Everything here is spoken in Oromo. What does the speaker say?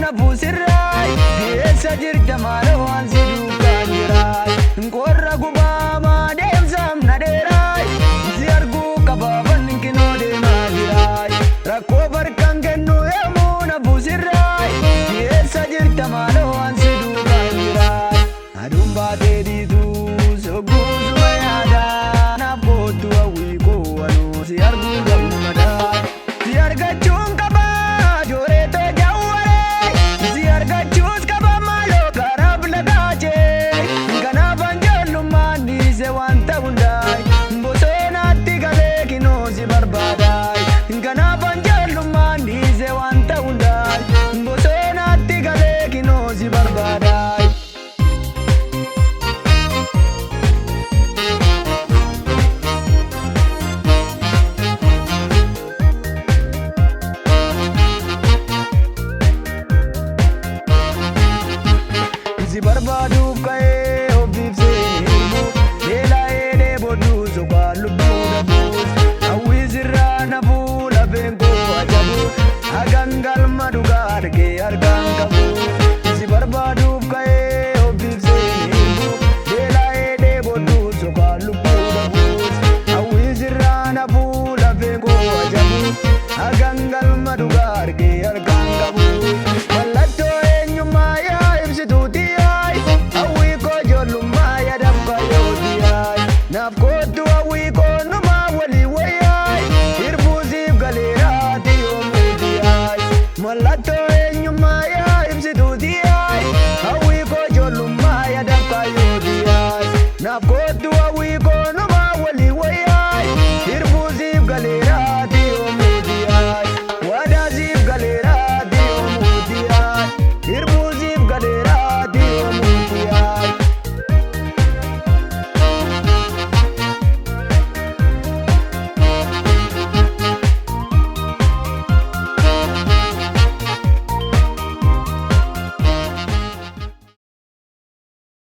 nafuu sirraay eessa jirta maaloo waan si duukaan jiraay qorra gubaamaa deemsaam na dheeraay si arguu qabaafan kinoo deemaa jiraay rakkoo barkan kennu yoomuu nafuu sirraay eessa jirta maaloo waan si duukaan jiraay aduun baatee dhiituu sogguusuma yaadaa naaf kootu hawwii koo anuu si arguu gammadaa si argachuun qabaa jooreetoo jawwaree si argachuus qaba maaloo karaaf lagaachee kanaaf anjoollummaan dhiise wanta hundaay bosonaatti galee kinoo si barbaadaay kanaaf anjoollummaan dhiise wanta hundaay bosonaatti galee kinoo si barbaadaay. Si barbaaduuf ka'ee ofiif seenee beela'ee dheeboduu soqaan lubbuu dhabuus hawwii sirraa nafuu lafeen koo ajabu hagan galma dhugaa argee argaan qabu. Si barbaaduuf ka'ee ofiif seenee beela'ee dheeboduu soqaan lubbuu dhabuus hawwii sirraa nafuu lafeen koo ajabu hagan galma dhugaa argee argaan qabu. Mallattoo eenyummaa yaa ibsituuti yaay hawwii koo ijoollummaa yaadaf kayooti yaay naaf kootu hawwii koo numaa walii wayyaay hirbuusiif galeeraati yoomuuti yaay mallattoo eenyummaa yaa ibsituuti yaay.